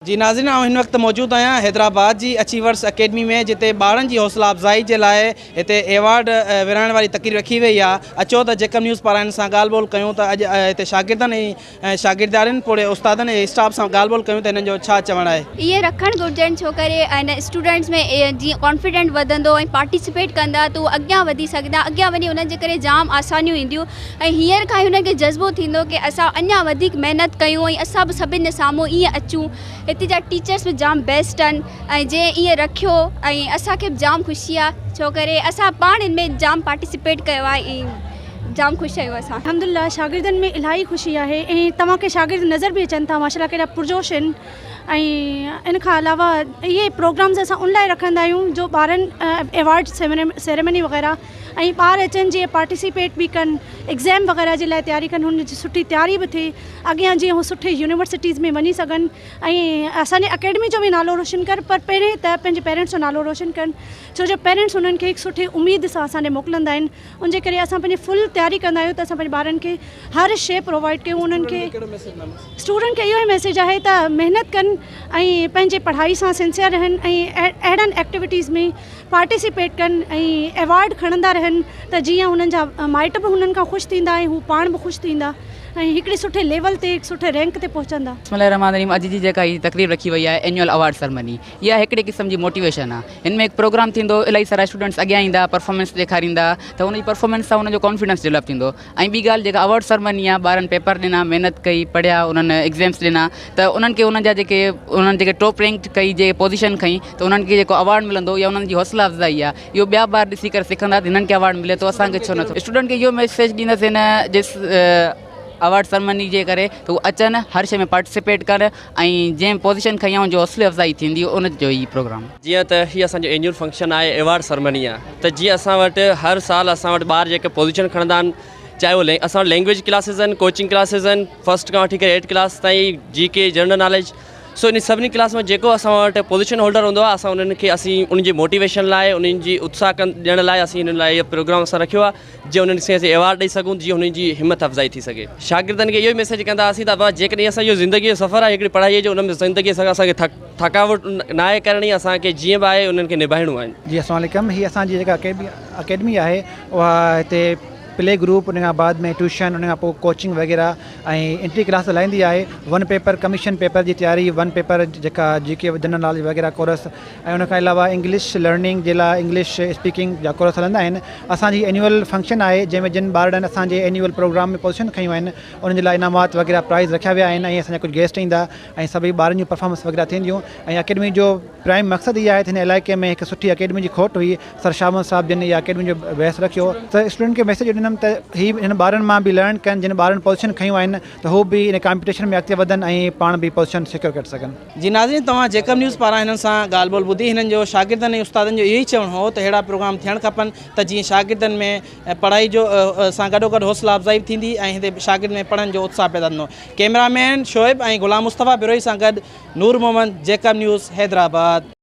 جي ناظرين آئون هن وقت موجود آهيان حيدرآباد جي اچيورس اڪيڊمي ۾ جتي ٻارن جي حوصلا افزائي جي لاء هتي ايوارڊ ورهائڻ واري تقريب رکي وئي آهي. اچو ته جيڪب نيوز پاران هن سان ڳالهه ٻولهه ڪيون ته اڄ هتي شاگردن ۽ شاگردياڻين پوڙهي استادن ۽ اسٽاف سان ڳالهه ٻولهه ڪيون ته هنن جو ڇا چوڻ آهي. اهي رکڻ گهرجن ڇو ڪري ان اسٽوڊنٽس ۾ جيئن ڪانفيڊنٽ وڌندو ۽ پارٽيسپيٽ ڪندا ته هو اڳيان وڌي سگهندا اڳيان وڃي انهن جي ڪري جام آسانيون اينديون ۽ هينئر کان ئي هنن کي جذبو ٿيندو ڪي اسان اڃا وڌيڪ محنت ڪيون ۽ اسان به سڀن جي سامهون ائين اچون هتي جا ٽيچرس به جام بيسٽ آهن ۽ جنهن ائين رکيو ۽ اسان کي به جام خوشي آهي ڇو ڪري اسان پاڻ هن ۾ جام پارٽيسپيٽ ڪيو آهي ۽ جام خوش آهيون اسان. الحمدلله شاگردن ۾ الاهي خوشي آهي ۽ توهان کي شاگرد نظر به اچن ٿا ماشاءالله ڪيڏا پرجوش آهن ۽ ان کان علاوه اهي پروگرامز اسان ان لاء رکندا آهيون جو ٻارن ايوارڊ سيريمني وغيره ۽ ٻار اچن جيئن پارٽيسپيٽ به ڪن ايگزام وغيره جي لاء تياري ڪن هن جي سٺي تياري به ٿئي اڳيان جيئن هو سٺي يونيورسٽيز ۾ وڃي سگهن ۽ اسان جي اڪيڊمي جو به نالو روشن ڪن پر پهرين ته پنهنجي پيرنٽس جو نالو روشن ڪن ڇو جو پيرنٽس انهن کي هڪ سٺي اميد سان اسان ڏي موڪلندا آهن ان جي ڪري اسان پنهنجي فل تياري ڪندا آهيون ته اسان پنهنجي ٻارن کي هر شيء پرووائيڊ ڪيون انهن کي اسٽوڊنٽ کي اهو ئي ميسيج آهي ته محنت ڪن ۽ پنهنجي پڙهائي سان سنسيئر رهن ۽ اهڙن ايڪٽيوٽيز ۾ پارٽيسپيٽ ڪن ۽ ايوارڊ کڻندا رهن ته جيئن هنن جا مائٽ به هنن کان خوش ٿيندا ۽ هو پاڻ به خوش ٿيندا ۽ هڪڙي سٺي ليول تي هڪ سٺي رينڪ تي پهچندا. بسم الله الرحمٰن الرحيم اڄ جي جيڪا هي تقريب رکي وئي آهي اينيول اوارڊ سرمني اها هڪڙي قسم جي موٽيويشن آهي هن ۾ هڪ پروگرام ٿيندو الاهي سارا اسٽوڊنٽس اڳيان ايندا پرفارمنس ڏيکاريندا ته ان جي پرفارمنس سان ان جو ڪانفيڊنس ڊولپ ٿيندو ۽ ٻي ڳالهه جيڪا اوارڊ سرمني آهي ٻارن پيپر ڏنا محنت ڪئي پڙهيا انهن ايگزامس ڏنا ته انهن کي انهن جا جيڪي انهن جيڪي ٽاپ رينڪ ڪئي جي پوزيشن کنئي ته انهن کي جيڪو اوارڊ ملندو يا انهن جي حوصلا افزائي آهي اهو ٻيا ٻار ڏسي ڪري سکندا ته هنن کي اوارڊ ملي ٿو اسان کي ڇو نٿو اسٽوڊنٽ کي اهو ميسيج ڏيندس هن جس اوارڊ سرمني جي ڪري ته هو اچن هر شي ۾ پارٽيسپيٽ ڪن ۽ جنهن پوزيشن کنئي آهي ان جي حوصلي افزائي ٿيندي ان جو هي پروگرام. جيئن ته هي اسان جو اينيول فنڪشن آهي ايوارڊ سرمني آهي ته جيئن اسان وٽ هر سال اسان وٽ ٻار جيڪي پوزيشن کڻندا آهن چاهي اهو اسان وٽ لينگويج ڪلاسز آهن ڪوچنگ ڪلاسز آهن فرسٽ کان وٺي ڪري ايٽ ڪلاس تائين جي ڪي جنرل ناليج سو ان سڀني ڪلاس ۾ جيڪو اسان وٽ پوزيشن هولڊر هوندو آهي اسان انهن کي اسين انهن جي موٽيويشن لاء انهن جي اتساهه ڪن ڏيڻ لاء اسين انهن لاء اهو پروگرام اسان رکيو آهي جيئن انهن کي اسين ايوارڊ ڏئي سگهون جيئن انهن جي همت افزائي ٿي سگهي شاگردن کي اهو ئي ميسيج ڪنداسين ته بابا جيڪڏهن اسان جو زندگي جو سفر آهي هڪڙي پڙهائي جو ان ۾ زندگي سان اسان کي ٿڪ ٿڪاوٽ ناهي ڪرڻي اسان کي جيئن به آهي انهن کي نڀائڻو آهي. جي السلام عليڪم هي اسان جي جيڪا اڪيڊمي آهي اها هتي پلي گروپ ان کان بعد ۾ ٽيوشن ان کان پوء ڪوچنگ وغيره ۽ انٽري ڪلاس هلائيندي آهي ون پيپر ڪميشن پيپر جي تياري ون پيپر جيڪا جي ڪي جنرل ناليج وغيره ڪورس ۽ ان کان علاوه انگلش لرننگ جي لاء انگلش اسپيڪنگ جا ڪورس هلندا آهن اسان جي اينيول فنڪشن آهي جنهن ۾ جن ٻارڙن اسان جي اينيول پروگرام ۾ پوزيشن کنيون آهن انهن جي لاء انعامات وغيره پرائز رکيا ويا آهن ۽ اسان جا ڪجهه گيسٽ ايندا ۽ سڀئي ٻارن جون پرفارمنس وغيره ٿينديون ۽ اڪيڊمي جو پرائم مقصد هي آهي ته هن علائقي ۾ هڪ سٺي اڪيڊمي جي کوٽ هئي سر شاهه محمد صاحب جن اها اڪيڊمي جو بحث رکيو ته اسٽوڊنٽ کي ميسيج ڏنم ته هي هن ٻارن مان به لرن ڪن جن ٻارن پوزيشن کنيون آهن ته هو به ان ڪامپيٽيشن ۾ اڳتي وڌن ۽ پاڻ به پوزيشن سيڪيور ڪري سگهن. جي ناظرين توهان جيڪب نيوز پاران هنن سان ڳالهه ٻولهه ٻڌي هنن جو شاگردن ۽ استادن جو اهو ئي چوڻ هو ته اهڙا پروگرام ٿيڻ کپن ته جيئن شاگردن ۾ پڙهائي جو سان گڏوگڏ حوصلا افزائي به ٿيندي ۽ هتي شاگردن ۾ پڙهڻ جو اتساهه پيدا ٿيندو ڪئميرا مين شعيب ۽ غلام مصطفيٰ بروهي سان گڏ نور محمد جيڪب نيوز حيدرآباد.